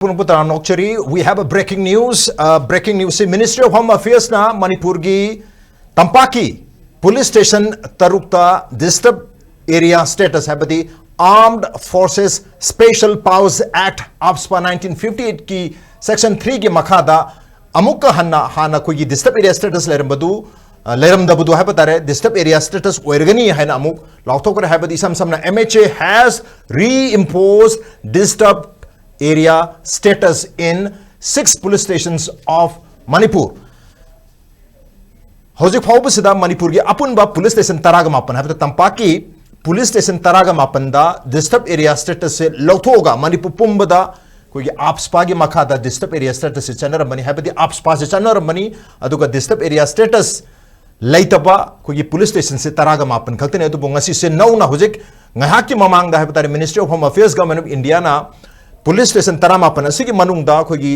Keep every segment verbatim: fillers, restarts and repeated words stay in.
ꯄꯨꯝꯅꯃꯛꯄꯨ ꯇꯔꯥꯝꯅ ꯑꯣꯛꯆꯔꯤ꯫ We have a breaking news. Uh, breaking news ꯁꯤ Ministry of Home Affairs ꯅ ꯃꯅꯤꯄꯨꯔꯒꯤ ꯇꯝꯄꯥꯛꯀꯤ police station ꯇꯔꯨꯛꯇ Disturbed Area Status, ꯍꯥꯏꯕꯗꯤ Armed Forces Special Powers Act, AFSPA nineteen fifty eight ꯀꯤ section three ꯒꯤ ꯃꯈꯥꯗ ꯑꯃꯨꯛꯀ ꯍꯟꯅ, ꯍꯥꯟꯅ ꯑꯩꯈꯣꯏꯒꯤ Disturbed Area Status ꯂꯩꯔꯝꯕꯗꯨ, ꯑ, ꯂꯩꯔꯝꯗꯕꯗꯨ ꯍꯥꯏꯕ ꯇꯥꯔꯦ, Disturbed Area Status ꯑꯣꯏꯔꯒꯅꯤ ꯍꯥꯏꯅ ꯑꯃꯨꯛ ꯂꯥꯎꯊꯣꯛꯈ꯭ꯔꯦ꯫ ꯍꯥꯏꯕꯗꯤ ꯏꯁꯝ ꯁꯝꯅ, M H A has reimposed Disturbed Area Status in six police stations of Manipur. ꯍꯧꯖꯤꯛ ꯐꯥꯎꯕꯁꯤꯗ ꯃꯅꯤꯄꯨꯔꯒꯤ ꯑꯄꯨꯟꯕ police station ꯇꯔꯥꯒ ꯃꯥꯄꯟ, ꯍꯥꯏꯕꯗꯤ ꯇꯝꯄꯥꯛꯀꯤ police station ꯇꯔꯥꯒ ꯃꯥꯄꯟꯗ Disturbed Area Status ꯁꯦ ꯂꯧꯊꯣꯛꯑꯒ ꯃꯅꯤꯄꯨꯔ ꯄꯨꯝꯕꯗ ꯑꯩꯈꯣꯏꯒꯤ AFSPA ꯒꯤ ꯃꯈꯥꯗ Disturbed Area Status ꯁꯦ ꯆꯠꯅꯔꯝꯕꯅꯤ, ꯍꯥꯏꯕꯗꯤ AFSPA ꯁꯦ ꯆꯠꯅꯔꯝꯕꯅꯤ꯫ ꯑꯗꯨꯒ Disturbed Area Status ꯂꯩꯇꯕ ꯑꯩꯈꯣꯏꯒꯤ police station ꯁꯦ ꯇꯔꯥꯒ ꯃꯥꯄꯟ ꯈꯛꯇꯅꯤ꯫ ꯑꯗꯨꯕꯨ ꯉꯁꯤꯁꯦ ꯅꯧꯅ, ꯍꯧꯖꯤꯛ ꯉꯥꯏꯍꯥꯛꯀꯤ ꯃꯃꯥꯡꯗ ꯍꯥꯏꯕ ꯇꯥꯔꯦ, Ministry of Home Affairs, Government of India ꯅ police station ꯇꯔꯥꯃꯥꯄꯟ ꯑꯁꯤꯒꯤ ꯃꯅꯨꯡꯗ ꯑꯩꯈꯣꯏꯒꯤ,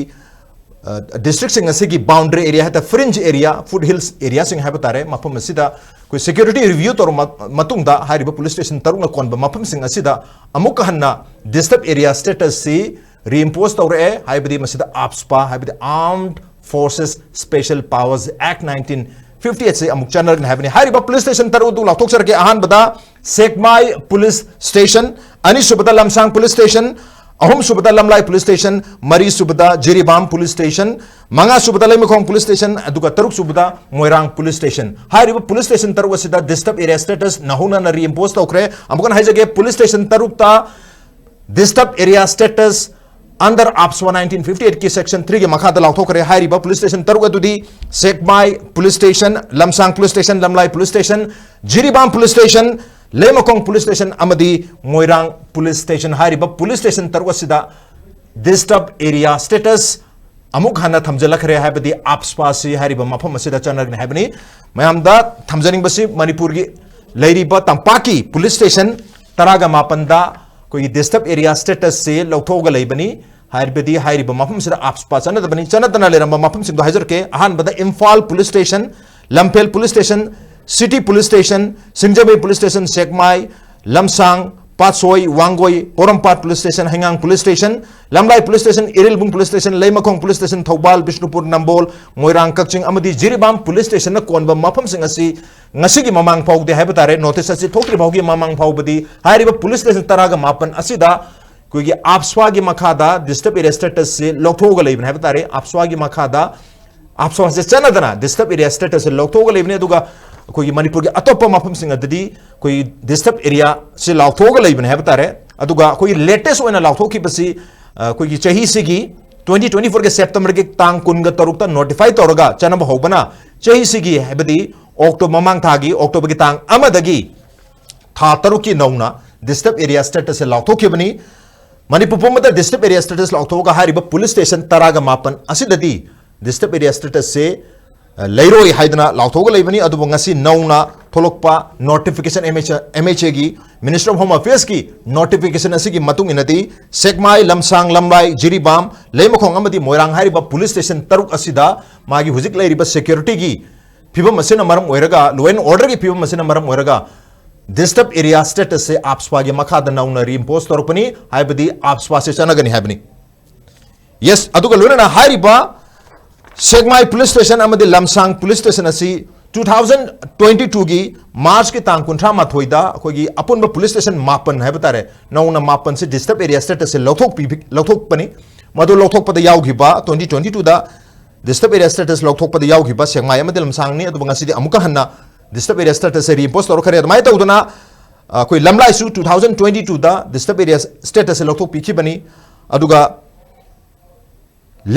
ꯑ, district ꯁꯤꯡ ꯑꯁꯤꯒꯤ boundary area, ꯍꯥꯏ ꯇꯥꯔꯦ, fringe area, foothills area ꯁꯤꯡ ꯍꯥꯏꯕ ꯇꯥꯔꯦ, ꯃꯐꯝ ꯑꯁꯤꯗ ꯑꯩꯈꯣꯏ security review ꯇꯧꯔꯕ ꯃ-, ꯃꯇꯨꯡꯗ ꯍꯥꯏꯔꯤꯕ police station ꯇꯔꯨꯛꯅ ꯀꯣꯟꯕ ꯃꯐꯝꯁꯤꯡ ꯑꯁꯤꯗ ꯑꯃꯨꯛꯀ ꯍꯟꯅ Disturbed Area Status ꯁꯤ reimpose ꯇꯧꯔꯛꯑꯦ꯫ ꯍꯥꯏꯕꯗꯤ ꯃꯁꯤꯗ AFSPA, ꯍꯥꯏꯕꯗꯤ Armed Forces Special Powers Act nineteen fifty eight ꯁꯤ ꯑꯃꯨꯛ ꯆꯠꯅꯔꯛꯅꯤ ꯍꯥꯏꯕꯅꯤ꯫ ꯍꯥꯏꯔꯤꯕ police station ꯇꯔꯨꯛ ꯑꯗꯨ ꯂꯥꯎꯊꯣꯛꯆꯔꯛꯀꯦ꯫ ꯑꯍꯥꯟꯕꯗ ꯁꯦꯛꯃꯥꯏ police station, ꯑꯅꯤꯁꯨꯕꯗ ꯂꯝꯁꯥꯡ police station, ꯑꯍꯨꯝꯁꯨꯕꯗ ꯂꯝꯂꯥꯏ police station, ꯃꯔꯤꯁꯨꯕꯗ ꯖꯤꯔꯤꯕꯥꯝ police station, ꯃꯉꯥꯁꯨꯕꯗ ꯂꯩꯃꯈꯣꯡ police station, ꯑꯗꯨꯒ ꯇꯔꯨꯛꯁꯨꯕꯗ ꯃꯣꯏꯔꯥꯡ police station꯫ ꯍꯥꯏꯔꯤꯕ police station ꯇꯔꯨꯛ ꯑꯁꯤꯗ Disturbed Area Status ꯅꯧꯍꯧꯅꯅ reimpose ꯇꯧꯈ꯭ꯔꯦ꯫ ꯑꯃꯨꯛ ꯍꯟꯅ ꯍꯥꯏꯖꯒꯦ, police station ꯇꯔꯨꯛꯇ Disturbed Area Status under AFSPA nineteen fifty eight ꯀꯤ section three ꯒꯤ ꯃꯈꯥꯗ ꯂꯥꯎꯊꯣꯛꯈ꯭ꯔꯦ꯫ ꯍꯥꯏꯔꯤꯕ police station ꯇꯔꯨꯛ ꯑꯗꯨꯗꯤ ꯁꯦꯛꯃꯥꯏ police station, ꯂꯝꯁꯥꯡ police station, ꯂꯝꯂꯥꯏ police station, Jiribam police station, ꯂꯩꯃꯈꯣꯡ police station ꯑꯃꯗꯤ ꯃꯣꯏꯔꯥꯡ police station꯫ ꯍꯥꯏꯔꯤꯕ police station ꯇꯔꯨꯛ ꯑꯁꯤꯗ Disturbed Area Status ꯑꯃꯨꯛ ꯍꯟꯅ ꯊꯝꯖꯤꯜꯂꯛꯈ꯭ꯔꯦ, ꯍꯥꯏꯕꯗꯤ AFSPA ꯁꯤ ꯍꯥꯏꯔꯤꯕ ꯃꯐꯝ ꯑꯁꯤꯗ ꯆꯠꯅꯒꯅꯤ ꯍꯥꯏꯕꯅꯤ꯫ ꯃꯌꯥꯝꯗ ꯊꯝꯖꯅꯤꯡꯕꯁꯤ, ꯃꯅꯤꯄꯨꯔꯒꯤ ꯂꯩꯔꯤꯕ ꯇꯝꯄꯥꯛꯀꯤ police station ꯇꯔꯥꯒ ꯃꯥꯄꯟꯗ ꯑꯩꯈꯣꯏꯒꯤ Disturbed Area Status ꯁꯤ ꯂꯧꯊꯣꯛꯑꯒ ꯂꯩꯕꯅꯤ꯫ ꯍꯥꯏꯕꯗꯤ ꯍꯥꯏꯔꯤꯕ ꯃꯐꯝꯁꯤꯗ AFSPA ꯆꯠꯅꯗꯕꯅꯤ꯫ ꯆꯠꯅꯗꯅ ꯂꯩꯔꯝꯕ ꯃꯐꯝꯁꯤꯡꯗꯣ ꯍꯥꯏꯖꯔꯛꯀꯦ꯫ ꯑꯍꯥꯟꯕꯗ Imphal police station, ꯂꯝꯐꯦꯜ police station, city police station, ꯁꯤꯡꯖꯃꯩ police station, ꯁꯦꯛꯃꯥꯏ, ꯂꯝꯁꯥꯡ ꯄꯥꯠꯁꯣꯏ, ꯋꯥꯡꯒꯣꯏ, ꯄꯣꯔꯣꯝꯄꯥꯠ police station, ꯍꯩꯉꯥꯡ police station, ꯂꯝꯂꯥꯏ police station, Irilbung police station, ꯂꯩꯃꯈꯣꯡ police station, Thoubal, Bishnupur, ꯅꯝꯕꯣꯜ, ꯃꯣꯏꯔꯥꯡ, ꯀꯛꯆꯤꯡ ꯑꯃꯗꯤ ꯖꯤꯔꯤꯕꯥꯝ police stationꯅ ꯀꯣꯟꯕ ꯃꯐꯝꯁꯤꯡ ꯑꯁꯤ ꯉꯁꯤꯒꯤ ꯃꯃꯥꯡ ꯐꯥꯎꯕꯗꯤ ꯍꯥꯏꯕ ꯇꯥꯔꯦ, notice ꯑꯁꯤ ꯊꯣꯛꯇ꯭ꯔꯤ ꯐꯥꯎꯒꯤ ꯃꯃꯥꯡ ꯐꯥꯎꯕꯗꯤ ꯍꯥꯏꯔꯤꯕ police station ꯇꯔꯥꯒ ꯃꯥꯄꯟ ꯑꯁꯤꯗ ꯑꯩꯈꯣꯏꯒꯤ AFSPAꯒꯤ ꯃꯈꯥꯗ disturbed area statusꯁꯤ ꯂꯧꯊꯣꯛꯑꯒ ꯂꯩꯕꯅꯤ ꯍꯥꯏꯕ ꯇꯥꯔꯦ꯫ AFSPAꯒꯤ ꯃꯈꯥꯗ AFSPAꯁꯦ ꯆꯠꯅꯗꯅ disturbed area statusꯁꯦ ꯂꯧꯊꯣꯛꯑꯒ ꯂꯩꯕꯅꯤ꯫ ꯑꯗꯨꯒ ꯑꯩꯈꯣꯏꯒꯤ ꯃꯅꯤꯄꯨꯔꯒꯤ ꯑꯇꯣꯞꯄ ꯃꯐꯝꯁꯤꯡ ꯑꯗꯨꯗꯤ ꯑꯩꯈꯣꯏꯒꯤ disturbed areaꯁꯦ ꯂꯥꯎꯊꯣꯛꯑꯒ ꯂꯩꯕꯅꯤ ꯍꯥꯏꯕ ꯇꯥꯔꯦ꯫ ꯑꯗꯨꯒ ꯑꯩꯈꯣꯏꯒꯤ latest ꯑꯣꯏꯅ ꯂꯥꯎꯊꯣꯛꯈꯤꯕꯁꯤ ꯑ, ꯑꯩꯈꯣꯏꯒꯤ ꯆꯍꯤꯁꯤꯒꯤ twenty twenty fourꯒꯤ Septemberꯒꯤ ꯇꯥꯡ ꯀꯨꯟꯒ ꯇꯔꯨꯛꯇ notify ꯇꯧꯔꯒ ꯆꯠꯅꯕ ꯍꯧꯕꯅ ꯆꯍꯤꯁꯤꯒꯤ, ꯍꯥꯏꯕꯗꯤ October, ꯃꯃꯥꯡ ꯊꯥꯒꯤ Octoberꯒꯤ ꯇꯥꯡ ꯑꯃꯗꯒꯤ ꯊꯥ ꯇꯔꯨꯛꯀꯤ ꯅꯧꯅ disturbed area statusꯁꯦ ꯂꯥꯎꯊꯣꯛꯈꯤꯕꯅꯤ꯫ ꯃꯅꯤꯄꯨꯔ ꯄꯨꯝꯕꯗ disturbed area status ꯂꯥꯎꯊꯣꯛꯑꯒ ꯍꯥꯏꯔꯤꯕ police station ꯇꯔꯥꯒ ꯃꯥꯄꯟ ꯑꯁꯤꯗꯗꯤ disturbed area statusꯁꯦ, ꯑ, ꯂꯩꯔꯣꯏ ꯍꯥꯏꯗꯅ ꯂꯥꯎꯊꯣꯛꯑꯒ ꯂꯩꯕꯅꯤ꯫ ꯑꯗꯨꯕꯨ ꯉꯁꯤ ꯅꯧꯅ ꯊꯣꯛꯂꯛꯄ notification, MH, MHAꯒꯤ, Ministry of Home Affairsꯀꯤ notification ꯑꯁꯤꯒꯤ ꯃꯇꯨꯡ ꯏꯟꯅꯗꯤ ꯁꯦꯛꯃꯥꯏ, ꯂꯝꯁꯥꯡ, ꯂꯝꯂꯥꯏ, ꯖꯤꯔꯤꯕꯥꯝ, ꯂꯩꯃꯈꯣꯡ ꯑꯃꯗꯤ ꯃꯣꯏꯔꯥꯡ ꯍꯥꯏꯔꯤꯕ police station ꯇꯔꯨꯛ ꯑꯁꯤꯗ ꯃꯥꯒꯤ ꯍꯧꯖꯤꯛ ꯂꯩꯔꯤꯕ securityꯒꯤ ꯐꯤꯕꯝ ꯑꯁꯤꯅ ꯃꯔꯝ ꯑꯣꯏꯔꯒ, law and orderꯒꯤ ꯐꯤꯕꯝ ꯑꯁꯤꯅ ꯃꯔꯝ ꯑꯣꯏꯔꯒ disturbed area statusꯁꯦ AFSPAꯒꯤ ꯃꯈꯥꯗ ꯅꯧꯅ reimpose ꯇꯧꯔꯛꯄꯅꯤ, ꯍꯥꯏꯕꯗꯤ AFSPAꯁꯦ ꯆꯠꯅꯒꯅꯤ ꯍꯥꯏꯕꯅꯤ꯫ Yes, ꯑꯗꯨꯒ ꯂꯣꯏꯅꯅ ꯍꯥꯏꯔꯤꯕ ꯁꯦꯛꯃꯥꯏ police station ꯑꯃꯗꯤ ꯂꯝꯁꯥꯡ police station ꯑꯁꯤ two thousand twenty twoꯒꯤ Marchꯀꯤ ꯇꯥꯡ ꯀꯨꯟꯊ꯭ꯔꯥ ꯃꯥꯊꯣꯏꯗ ꯑꯩꯈꯣꯏꯒꯤ ꯑꯄꯨꯟꯕ police station ꯃꯥꯄꯟ ꯍꯥꯏꯕ ꯇꯥꯔꯦ, ꯅꯧꯅ ꯃꯥꯄꯟꯁꯤ disturbed area statusꯁꯦ ꯂꯧꯊꯣꯛꯄꯤ-, ꯂꯧꯊꯣꯛꯄꯅꯤ꯫ ꯃꯗꯨ ꯂꯧꯊꯣꯛꯄꯗ ꯌꯥꯎꯈꯤꯕ, twenty twenty twoꯗ disturbed area status ꯂꯧꯊꯣꯛꯄꯗ ꯌꯥꯎꯈꯤꯕ ꯁꯦꯛꯃꯥꯏ ꯑꯃꯗꯤ ꯂꯝꯁꯥꯡꯅꯤ꯫ ꯑꯗꯨꯕꯨ ꯉꯁꯤꯗꯤ ꯑꯃꯨꯛꯀ ꯍꯟꯅ disturbed area statusꯁꯦ reimpose ꯇꯧꯔꯛꯈ꯭ꯔꯦ꯫ ꯑꯗꯨꯃꯥꯏꯅ ꯇꯧꯗꯅ ꯑꯩꯈꯣꯏ ꯂꯝꯂꯥꯏꯁꯨ two thousand twenty twoꯗ disturbed area statusꯁꯦ ꯂꯧꯊꯣꯛꯄꯤꯈꯤꯕꯅꯤ꯫ ꯑꯗꯨꯒ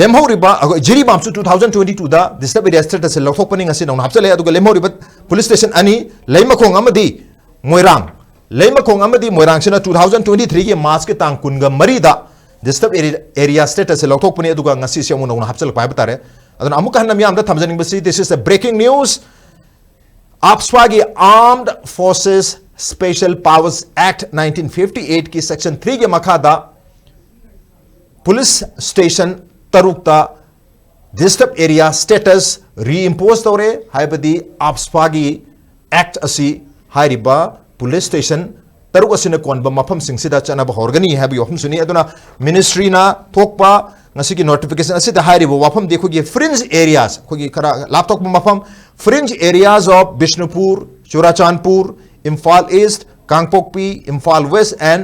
ꯂꯦꯝꯍꯧꯔꯤꯕ ꯑꯩꯈꯣꯏ ꯖꯤꯔꯤꯕꯥꯝꯁꯨ two thousand twenty twoꯗ disturbed area statusꯁꯦ ꯂꯧꯊꯣꯛꯄꯅꯤ, ꯉꯁꯤ ꯅꯧꯅ ꯍꯥꯞꯆꯜꯂꯦ꯫ ꯑꯗꯨꯒ ꯂꯦꯝꯍꯧꯔꯤꯕ police station ꯑꯅꯤ, ꯂꯩꯃꯈꯣꯡ ꯑꯃꯗꯤ ꯃꯣꯏꯔꯥꯡ, ꯂꯩꯃꯈꯣꯡ ꯑꯃꯗꯤ ꯃꯣꯏꯔꯥꯡꯁꯤꯅ two thousand twenty threeꯒꯤ Marchꯀꯤ ꯇꯥꯡ ꯀꯨꯟꯒ ꯃꯔꯤꯗ disturbed area, area statusꯁꯦ ꯂꯧꯊꯣꯛꯄꯅꯤ꯫ ꯑꯗꯨꯒ ꯉꯁꯤꯁꯦ ꯑꯃꯨꯛ ꯅꯧꯅ ꯍꯥꯞꯆꯜꯂꯛꯄ ꯍꯥꯏꯕ ꯇꯥꯔꯦ꯫ ꯑꯗꯨꯅ ꯑꯃꯨꯛꯀ ꯍꯟꯅ ꯃꯤꯌꯥꯝꯗ ꯊꯝꯖꯅꯤꯡꯕꯁꯤ, this is the breaking news. AFSPAꯒꯤ Armed Forces Special Powers Act nineteen fifty eightꯀꯤ section threeꯒꯤ ꯃꯈꯥꯗ police station ꯇꯔꯨꯛꯇ disturbed area status reimpose ꯇꯧꯔꯦ, ꯍꯥꯏꯕꯗꯤ AFSPAꯒꯤ act ꯑꯁꯤ ꯍꯥꯏꯔꯤꯕ police station ꯇꯔꯨꯛ ꯑꯁꯤꯅ ꯀꯣꯟꯕ ꯃꯐꯝꯁꯤꯡꯁꯤꯗ ꯆꯠꯅꯕ ꯍꯧꯔꯒꯅꯤ ꯍꯥꯏꯕꯒꯤ ꯋꯥꯐꯝꯁꯨꯅꯤ꯫ ꯑꯗꯨꯅ ministryꯅ ꯊꯣꯛꯄ ꯉꯁꯤꯒꯤ notification ꯑꯁꯤꯗ ꯍꯥꯏꯔꯤꯕ ꯋꯥꯐꯝꯗꯤ ꯑꯩꯈꯣꯏꯒꯤ fringe areas, ꯑꯩꯈꯣꯏꯒꯤ ꯈꯔ ꯂꯥꯞꯊꯣꯛꯄ ꯃꯐꯝ, fringe areas of Bishnupur, Churachandpur, Imphal East, Kangpokpi, Imphal West and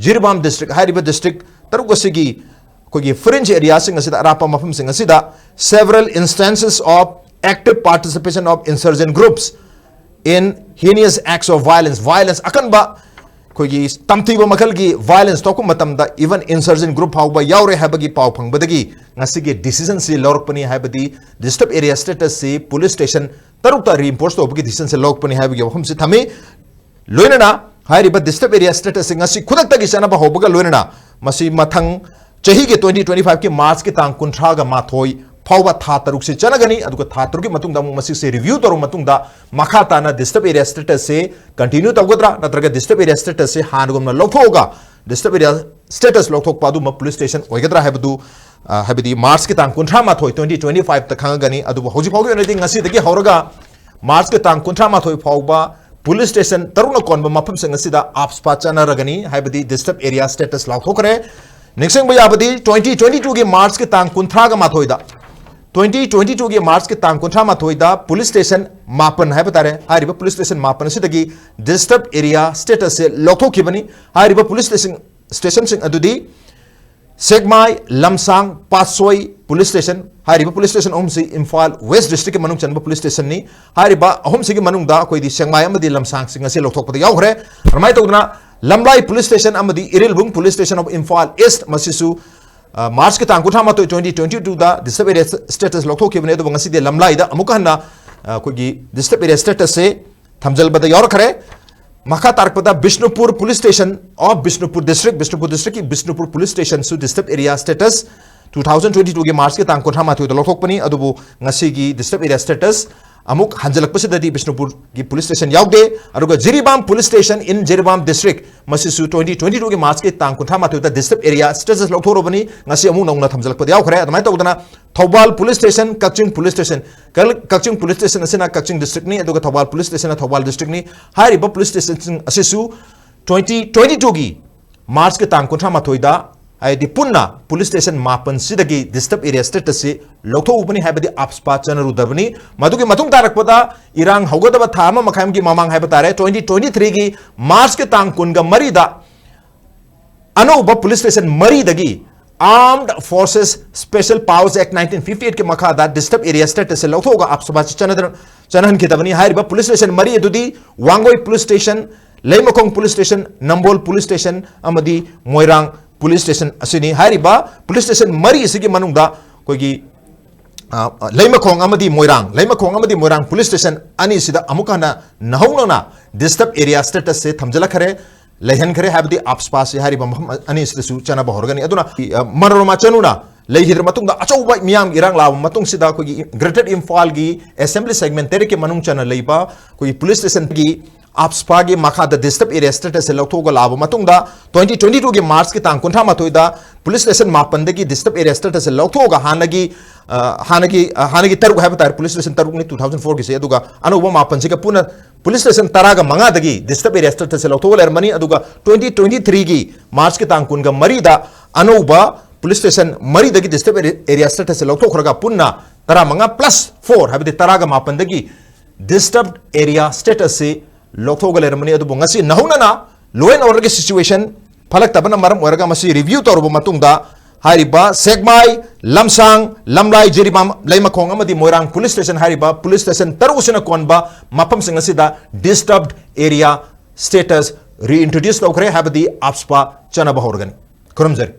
Jiribam district ꯍꯥꯏꯔꯤꯕ district ꯇꯔꯨꯛ ꯑꯁꯤꯒꯤ ꯑꯩꯈꯣꯏꯒꯤ fringe areaꯁꯤꯡ ꯑꯁꯤꯗ, ꯑꯔꯥꯞꯄ ꯃꯐꯝꯁꯤꯡ ꯑꯁꯤꯗ several instances of active participation of insurgent groups in heinous acts of violence, violence ꯑꯀꯟꯕ ꯑꯩꯈꯣꯏꯒꯤ ꯇꯝꯊꯤꯕ ꯃꯈꯜꯒꯤ violence ꯊꯣꯛꯄ ꯃꯇꯝꯗ even insurgent group ꯐꯥꯎꯕ ꯌꯥꯎꯔꯦ ꯍꯥꯏꯕꯒꯤ ꯄꯥꯎ ꯐꯪꯕꯗꯒꯤ ꯉꯁꯤꯒꯤ decisionꯁꯤ ꯂꯧꯔꯛꯄꯅꯤ꯫ ꯍꯥꯏꯕꯗꯤ disturbed area statusꯁꯤ police station ꯇꯔꯨꯛꯇ reinforce ꯇꯧꯕꯒꯤ decisionꯁꯤ ꯂꯧꯔꯛꯄꯅꯤ ꯍꯥꯏꯕꯒꯤ ꯋꯥꯐꯝꯁꯤ ꯊꯝꯃꯤ꯫ ꯂꯣꯏꯅꯅ ꯍꯥꯏꯔꯤꯕ disturbed area statusꯁꯤ ꯉꯁꯤ ꯈꯨꯗꯛꯇꯒꯤ ꯆꯠꯅꯕ ꯍꯧꯕꯒ ꯂꯣꯏꯅꯅ ꯃꯁꯤ ꯃꯊꯪ ꯆꯍꯤꯒꯤ twenty twenty fiveꯀꯤ Marchꯀꯤ ꯇꯥꯡ ꯀꯨꯟꯊ꯭ꯔꯥꯒ ꯃꯥꯊꯣꯏ ꯐꯥꯎꯕ ꯊꯥ ꯇꯔꯨꯛꯁꯤ ꯆꯠꯅꯒꯅꯤ꯫ ꯑꯗꯨꯒ ꯊꯥ ꯇꯔꯨꯛꯀꯤ ꯃꯇꯨꯡꯗ ꯑꯃꯨꯛ ꯃꯁꯤꯁꯦ review ꯇꯧꯔꯕ ꯃꯇꯨꯡꯗ ꯃꯈꯥ ꯇꯥꯅ disturbed area statusꯁꯦ continue ꯇꯧꯒꯗ꯭ꯔꯥ, ꯅꯠꯇ꯭ꯔꯒ disturbed area statusꯁꯦ ꯍꯥꯟꯅꯒꯨꯝꯅ ꯂꯧꯊꯣꯛꯑꯒ disturbed area status ꯂꯧꯊꯣꯛꯄ ꯑꯗꯨꯝꯕ police station ꯑꯣꯏꯒꯗ꯭ꯔꯥ ꯍꯥꯏꯕꯗꯨ, ꯑ, ꯍꯥꯏꯕꯗꯤ Marchꯀꯤ ꯇꯥꯡ ꯀꯨꯟꯊ꯭ꯔꯥ ꯃꯥꯊꯣꯏ, twenty twenty fiveꯇ ꯈꯪꯉꯒꯅꯤ꯫ ꯑꯗꯨꯕꯨ ꯍꯧꯖꯤꯛ ꯐꯥꯎꯒꯤ ꯑꯣꯏꯅꯗꯤ ꯉꯁꯤꯗꯒꯤ ꯍꯧꯔꯒ Marchꯀꯤ ꯇꯥꯡ ꯀꯨꯟꯊ꯭ꯔꯥ ꯃꯥꯊꯣꯏ ꯐꯥꯎꯕ police station ꯇꯔꯨꯛꯅ ꯀꯣꯟꯕ ꯃꯐꯝꯁꯤꯡ ꯑꯁꯤꯗ AFSPA ꯆꯠꯅꯔꯒꯅꯤ, ꯍꯥꯏꯕꯗꯤ disturbed area status ꯂꯥꯎꯊꯣꯛꯈ꯭ꯔꯦ꯫ ꯅꯤꯡꯁꯤꯡꯕ ꯌꯥꯕꯗꯤ twenty twenty twoꯒꯤ Marchꯀꯤ ꯇꯥꯡ ꯀꯨꯟꯊ꯭ꯔꯥꯒ ꯃꯥꯊꯣꯏꯗ, twenty twenty twoꯒꯤ Marchꯀꯤ ꯇꯥꯡ ꯀꯨꯟꯊ꯭ꯔꯥ ꯃꯥꯊꯣꯏꯗ police station ꯃꯥꯄꯟ ꯍꯥꯏꯕ ꯇꯥꯔꯦ, ꯍꯥꯏꯔꯤꯕ police station ꯃꯥꯄꯟ ꯑꯁꯤꯗꯒꯤ disturbed area statusꯁꯦ ꯂꯧꯊꯣꯛꯈꯤꯕꯅꯤ꯫ ꯍꯥꯏꯔꯤꯕ police station, stationꯁꯤꯡ ꯑꯗꯨꯗꯤ ꯁꯦꯛꯃꯥꯏ, ꯂꯝꯁꯥꯡ, ꯄꯥꯠꯁꯣꯏ police station, ꯍꯥꯏꯔꯤꯕ police station ꯑꯍꯨꯝꯁꯤ ꯏꯝꯐꯥꯜ West districtꯀꯤ ꯃꯅꯨꯡ ꯆꯟꯕ police stationꯅꯤ꯫ ꯍꯥꯏꯔꯤꯕ ꯑꯍꯨꯝꯁꯤꯒꯤ ꯃꯅꯨꯡꯗ ꯑꯩꯈꯣꯏꯗꯤ ꯁꯦꯛꯃꯥꯏ ꯑꯃꯗꯤ ꯂꯝꯁꯥꯡꯁꯤꯡ ꯑꯁꯤ ꯂꯧꯊꯣꯛꯄꯗ ꯌꯥꯎꯈ꯭ꯔꯦ꯫ ꯑꯗꯨꯃꯥꯏꯅ ꯇꯧꯗꯅ ꯂꯝꯂꯥꯏ police station ꯑꯃꯗꯤ Irilbung police station of Imphal East ꯃꯁꯤꯁꯨ, ꯑ, Marchꯀꯤ ꯇꯥꯡ ꯀꯨꯟꯊ꯭ꯔꯥ ꯃꯥꯊꯣꯏ, twenty twenty twoꯗ disturbed area status ꯂꯧꯊꯣꯛꯈꯤꯕꯅꯤ꯫ ꯑꯗꯨꯕꯨ ꯉꯁꯤꯗꯤ ꯂꯝꯂꯥꯏꯗ ꯑꯃꯨꯛ ꯍꯟꯅ, ꯑ, ꯑꯩꯈꯣꯏꯒꯤ disturbed area statusꯁꯦ ꯊꯝꯖꯤꯜꯕꯗ ꯌꯥꯎꯔꯛꯈ꯭ꯔꯦ꯫ ꯃꯈꯥ ꯇꯥꯔꯛꯄꯗ Bishnupur police station of Bishnupur district, Bishnupur districtꯀꯤ Bishnupur police stationꯁꯨ disturbed area status two thousand twenty twoꯒꯤ Marchꯀꯤ ꯇꯥꯡ ꯀꯨꯟꯊ꯭ꯔꯥ ꯃꯥꯊꯣꯏꯗ ꯂꯧꯊꯣꯛꯄꯅꯤ꯫ ꯑꯗꯨꯕꯨ ꯉꯁꯤꯒꯤ disturbed area status ꯑꯃꯨꯛ ꯍꯟꯖꯤꯜꯂꯛꯄꯁꯤꯗꯗꯤ Bishnupurꯒꯤ police station ꯌꯥꯎꯗꯦ꯫ ꯑꯗꯨꯒ Jiribam police station in Jiribam district ꯃꯁꯤꯁꯨ twenty twenty twoꯒꯤ Marchꯀꯤ ꯇꯥꯡ ꯀꯨꯟꯊ꯭ꯔꯥ ꯃꯥꯊꯣꯏꯗ disturbed area status ꯂꯧꯊꯣꯛꯂꯕꯅꯤ꯫ ꯉꯁꯤ ꯑꯃꯨꯛ ꯅꯧꯅ ꯊꯝꯖꯤꯜꯂꯛꯄꯗ ꯌꯥꯎꯈ꯭ꯔꯦ꯫ ꯑꯗꯨꯃꯥꯏꯅ ꯇꯧꯗꯅ ꯊꯧꯕꯥꯜ police station, ꯀꯛꯆꯤꯡ police station, ꯀꯛ-, ꯀꯛꯆꯤꯡ police station ꯑꯁꯤꯅ ꯀꯛꯆꯤꯡ districtꯅꯤ, ꯑꯗꯨꯒ ꯊꯧꯕꯥꯜ police stationꯅ ꯊꯧꯕꯥꯜ districtꯅꯤ꯫ ꯍꯥꯏꯔꯤꯕ police stationꯁꯤꯡ ꯑꯁꯤꯁꯨ ꯇ꯭ꯋꯦꯟꯇꯤ ꯇ꯭ꯋꯦꯟꯇꯤ ꯇꯨꯒꯤ ꯃꯥꯔꯆꯀꯤ ꯇꯥꯡ ꯀꯨꯟꯊ꯭ꯔꯥ ꯃꯥꯊꯣꯏꯗ ꯍꯥꯏꯗꯤ ꯄꯨꯟꯅ ꯄꯨꯂꯤꯁ ꯁ꯭ꯇꯦꯁꯟ ꯃꯥꯄꯟꯁꯤꯗꯒꯤ ꯗꯤꯁꯇꯔꯕ ꯑꯦꯔꯤꯌꯥ ꯁ꯭ꯇꯦꯇꯁꯁꯤ ꯂꯧꯊꯣꯛꯎꯕꯅꯤ, ꯍꯥꯏꯕꯗꯤ ꯑꯞꯁꯄꯥ ꯆꯠꯅꯔꯨꯗꯕꯅꯤ꯫ ꯃꯗꯨꯒꯤ ꯃꯇꯨꯡ ꯇꯥꯔꯛꯄꯗ ꯏꯔꯥꯡ ꯍꯧꯒꯗꯕ ꯊꯥ ꯑꯃ ꯃꯈꯥꯏ ꯑꯃꯒꯤ ꯃꯃꯥꯡ ꯍꯥꯏꯕ ꯇꯥꯔꯦ, ꯇ꯭ꯋꯦꯟꯇꯤ ꯇ꯭ꯋꯦꯟꯇꯤ ꯊ꯭ꯔꯤꯒꯤ ꯃꯥꯔꯆꯀꯤ ꯇꯥꯡ ꯀꯨꯟꯒ ꯃꯔꯤꯗ ꯑꯅꯧꯕ ꯄꯨꯂꯤꯁ ꯁ꯭ꯇꯦꯁꯟ ꯃꯔꯤꯗꯒꯤ Armed Forces Special Powers Act nineteen fifty eight ꯀꯤ ꯃꯈꯥꯗ ꯗꯤꯁꯇꯔꯕ ꯑꯦꯔꯤꯌꯥ ꯁ꯭ꯇꯦꯇꯁꯁꯦ ꯂꯧꯊꯣꯛꯑꯒ ꯑꯞꯁꯄꯥ ꯆꯠꯅꯗꯅ ꯆꯠꯅꯍꯟꯈꯤꯗꯕꯅꯤ꯫ ꯍꯥꯏꯔꯤꯕ ꯄꯨꯂꯤꯁ ꯁ꯭ꯇꯦꯁꯟ ꯃꯔꯤ ꯑꯗꯨꯗꯤ Wangoi police station, Leimakhong police station, Nambol police station ꯑꯃꯗꯤ ꯃꯣꯏꯔꯥꯡ ꯄꯨꯂꯤꯁ ꯁ꯭ꯇꯦꯁꯟ ꯑꯁꯤꯅꯤ꯫ ꯍꯥꯏꯔꯤꯕ ꯄꯨꯂꯤꯁ ꯁ꯭ꯇꯦꯁꯟ ꯃꯔꯤ ꯑꯁꯤꯒꯤ ꯃꯅꯨꯡꯗ ꯑꯩꯈꯣꯏꯒꯤ, ꯑ, ꯑ, ꯂꯩꯃꯈꯣꯡ ꯑꯃꯗꯤ ꯃꯣꯏꯔꯥꯡ, ꯂꯩꯃꯈꯣꯡ ꯑꯃꯗꯤ ꯃꯣꯏꯔꯥꯡ ꯄꯨꯂꯤꯁ ꯁ꯭ꯇꯦꯁꯟ ꯑꯅꯤꯁꯤꯗ ꯑꯃꯨꯛ ꯍꯟꯅ ꯅꯧꯍꯧꯅꯅ ꯗꯤꯁꯇꯔꯕ ꯑꯦꯔꯤꯌꯥ ꯁ꯭ꯇꯦꯇꯁꯁꯦ ꯊꯝꯖꯤꯜꯂꯛꯈ꯭ꯔꯦ, ꯂꯩꯍꯟꯈ꯭ꯔꯦ꯫ ꯍꯥꯏꯕꯗꯤ ꯑꯞꯁꯄꯥꯁꯤ ꯍꯥꯏꯔꯤꯕ ꯃꯐꯝ ꯑꯅꯤꯁꯤꯗꯁꯨ ꯆꯠꯅꯕ ꯍꯧꯔꯒꯅꯤ꯫ ꯑꯗꯨꯅ, ꯑ, ꯃꯅꯣꯔꯃꯥ ꯆꯅꯨꯅ ꯂꯩꯈꯤꯗ꯭ꯔ ꯃꯇꯨꯡꯗ ꯑꯆꯧꯕ ꯃꯤꯌꯥꯝꯒꯤ ꯏꯔꯥꯡ ꯂꯥꯛꯑꯕ ꯃꯇꯨꯡꯁꯤꯗ ꯑꯩꯈꯣꯏꯒꯤ ꯒ꯭ꯔꯦꯇꯔ ꯏꯝꯐꯥꯜꯒꯤ ꯑꯦꯁꯦꯝꯕ꯭ꯂꯤ ꯁꯦꯒꯃꯦꯟꯇꯦꯔꯤꯌꯠꯀꯤ ꯃꯅꯨꯡ ꯆꯟꯅ ꯂꯩꯕ ꯑꯩꯈꯣꯏꯒꯤ ꯄꯨꯂꯤꯁ ꯁ꯭ꯇꯦꯁꯟꯒꯤ ꯑꯞꯁꯄꯥꯒꯤ ꯃꯈꯥꯗ ꯗꯤꯁꯇꯔꯕ ꯑꯦꯔꯤꯌꯥ ꯁ꯭ꯇꯦꯇꯁꯁꯦ ꯂꯧꯊꯣꯛꯑꯒ ꯂꯥꯛꯑꯕ ꯃꯇꯨꯡꯗ, ꯇ꯭ꯋꯦꯟꯇꯤ ꯇ꯭ꯋꯦꯟꯇꯤ ꯇꯨꯒꯤ ꯃꯥꯔꯆꯀꯤ ꯇꯥꯡ ꯀꯨꯟꯊ꯭ꯔꯥ ꯃꯥꯊꯣꯏꯗ ꯄꯨꯂꯤꯁ ꯁ꯭ꯇꯦꯁꯟ ꯃꯥꯄꯟꯗꯒꯤ ꯗꯤꯁꯇꯔꯕ ꯑꯦꯔꯤꯌꯥ ꯁ꯭ꯇꯦꯇꯁꯁꯦ ꯂꯧꯊꯣꯛꯑꯒ ꯍꯥꯟꯅꯒꯤ, ꯑ, ꯍꯥꯟꯅꯒꯤ, ꯑ, ꯍꯥꯟꯅꯒꯤ ꯇꯔꯨꯛ ꯍꯥꯏꯕ ꯇꯥꯔꯦ, ꯄꯨꯂꯤꯁ ꯁ꯭ꯇꯦꯁꯟ ꯇꯔꯨꯛꯅꯤ ꯇꯨ ꯊꯥꯎꯖꯟ ꯐꯣꯔꯒꯤꯁꯦ, ꯑꯗꯨꯒ ꯑꯅꯧꯕ ꯃꯥꯄꯟꯁꯤꯒ ꯄꯨꯟꯅ ꯄꯨꯂꯤꯁ ꯁ꯭ꯇꯦꯁꯟ ꯇꯔꯥꯒ ꯃꯉꯥꯗꯒꯤ ꯗꯤꯁꯇꯔꯕ ꯑꯦꯔꯤꯌꯥ ꯁ꯭ꯇꯦꯇꯁꯁꯦ ꯂꯧꯊꯣꯛꯑ ꯂꯩꯔꯝꯃꯅꯤ꯫ ꯑꯗꯨꯒ ꯇ꯭ꯋꯦꯟꯇꯤ ꯇ꯭ꯋꯦꯟꯇꯤ ꯊ꯭ꯔꯤꯒꯤ ꯃꯥꯔꯆꯀꯤ ꯇꯥꯡ ꯀꯨꯟꯒ ꯃꯔꯤꯗ ꯑꯅꯧꯕ ꯄꯨꯂꯤꯁ ꯁ꯭ꯇꯦꯁꯟ ꯃꯔꯤꯗꯒꯤ ꯗꯤꯁꯇꯔꯕ ꯑꯦꯔꯤꯌꯥ ꯁ꯭ꯇꯦꯇꯁꯁꯦ ꯂꯧꯊꯣꯛꯈ꯭ꯔꯒ ꯄꯨꯟꯅ ꯇꯔꯥꯃꯉꯥ ꯄ꯭ꯂꯁ ꯐꯣꯔ, ꯍꯥꯏꯕꯗꯤ ꯇꯔꯥꯒ ꯃꯥꯄꯟꯗꯒꯤ ꯗꯤꯁꯇꯔꯕ ꯑꯦꯔꯤꯌꯥ ꯁ꯭ꯇꯦꯇꯁꯁꯤ ꯂꯧꯊꯣꯛꯑꯒ ꯂꯩꯔꯝꯕꯅꯤ꯫ ꯑꯗꯨꯕꯨ ꯉꯁꯤ ꯅꯧꯍꯧꯅꯅ ꯂꯣ ꯑꯦꯟ ꯑꯣꯔꯗꯔꯒꯤ ꯁꯤꯆꯨꯋꯦꯁꯟ ꯐꯠꯂꯛꯇꯕꯅ ꯃꯔꯝ ꯑꯣꯏꯔꯒ ꯃꯁꯤ ꯔꯤꯚ꯭ꯌꯨ ꯇꯧꯔꯕ ꯃꯇꯨꯡꯗ ꯍꯥꯏꯔꯤꯕ ꯁꯦꯛꯃꯥꯏ, ꯂꯝꯁꯥꯡ, ꯂꯝꯂꯥꯏ, ꯖꯤꯔꯤꯕꯥꯝ, ꯂꯩꯃꯈꯣꯡ ꯑꯃꯗꯤ ꯃꯣꯏꯔꯥꯡ ꯄꯨꯂꯤꯁ ꯁ꯭ꯇꯦꯁꯟ ꯍꯥꯏꯔꯤꯕ ꯄꯨꯂꯤꯁ ꯁ꯭ꯇꯦꯁꯟ ꯇꯔꯨꯛ ꯑꯁꯤꯅ ꯀꯣꯟꯕ ꯃꯐꯝꯁꯤꯡ ꯑꯁꯤꯗ ꯗꯤꯁꯇꯔꯕ ꯑꯦꯔꯤꯌꯥ ꯁ꯭ꯇꯦꯇꯁ ꯔꯤꯏꯟꯇ꯭ꯔꯣꯗ꯭ꯌꯨꯁ ꯇꯧꯈ꯭ꯔꯦ, ꯍꯥꯏꯕꯗꯤ ꯑꯞꯁꯄꯥ ꯆꯠꯅꯕ ꯍꯧꯔꯒꯅꯤ꯫ ꯈꯨꯔꯨꯝꯖꯔꯤ꯫